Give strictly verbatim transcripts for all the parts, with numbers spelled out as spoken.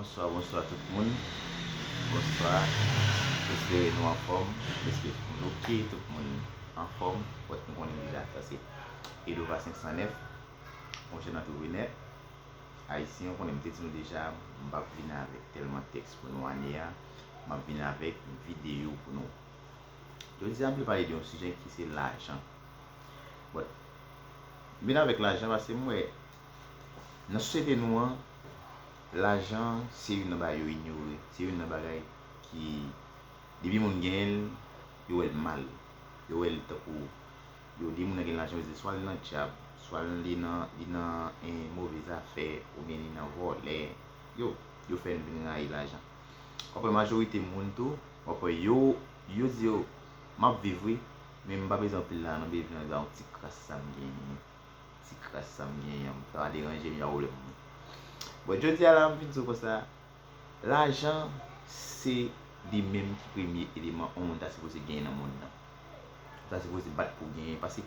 Bonswa, bonswa tout moun. Bonswa. M espere nou anfòm. M espere tout moun oke, tout moun anfòm. Bon, nou konnen deja sa se Edova senk san nèf. Yon jèn antreprenè ayisyen, ou konnen m te di nou deja, m p ap vin avèk tèlman tèks pou nou ane a. M ap vin avèk videyo pou nou. Jodi a, m vle pale de yon sijè ki se lajan. But, m vin avèk lajan paske m wè nan sosyete nou an, lajan se youn nan bagay yo inyore. Se youn nan bagay ki, depi moun genyen l, yo wè l mal. Yo wè l tankou, yo di moun nan gen lajan, yo di swa l nan djab, swa li nan, li nan en move zafè, oubyen li nan vòlè. Yo, yo fè n vin rayi lajan. W ap wè majorite moun tou, w ap wè yo, yo di yo, m ap viv wi, men m pa bezwen anpil lajan non, m bezwen yon ti kras sa m genyen. Ti kras sa m genyen an, sa pa deranje m, y a pwoblèm mwen. Bon, jodi a la, m vin di w konsa, lajan se li menm ki premye eleman yon moun ta sipoze genyen nan mond nan. Ou ta sipoze bat pou genyen, paske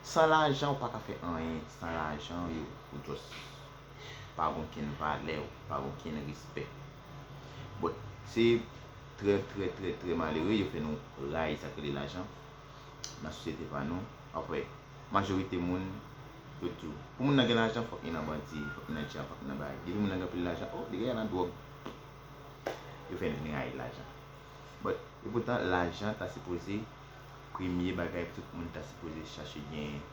san lajan, ou pa ka fè anyen. San lajan, yo, ou just pa gen okenn valè, ou pa gen okenn respè. Bon, se trè, trè, trè, trè malere, yo fè nou rayi sa k rele lajan nan sosyete pa nou. Apre, majorite moun, yo di w, pou moun nan gen lajan, fòk li nan bandi, fòk li nan djab, fòk li nan bagay. Depi moun nan gen anpil lajan, o, li gen nan dwòg. Yo fè n vin rayi lajan. But, epoutan, lajan ta sipoze premye bagay tout moun ta sipoze chache genyen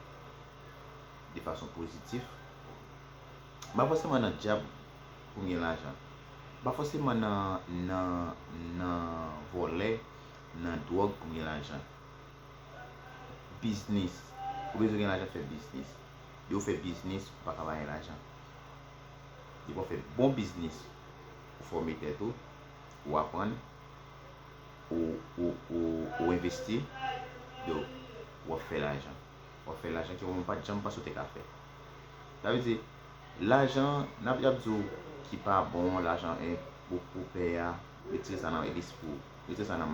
de fason pozitif. M pa fòseman nan djab pou m gen lajan. M pa fòseman nan, nan, nan vòlè, nan dwòg pou m gen lajan. Biznis. Ou bezwen gen lajan fè biznis. Depi w fè biznis, ou pa ka pa gen lajan. Depi w fè bon biznis, ou fòme tèt ou, ou aprann, ou, ou, ou, ou envesti, yo, w ap fè lajan. W ap fè lajan ke ou menm pa t janm panse w te ka fè. Sa vle di, lajan, n ap, y ap di w ki pa bon, lajan, en, pou, pou pè a, retire sa nan lespri w, retire sa nan,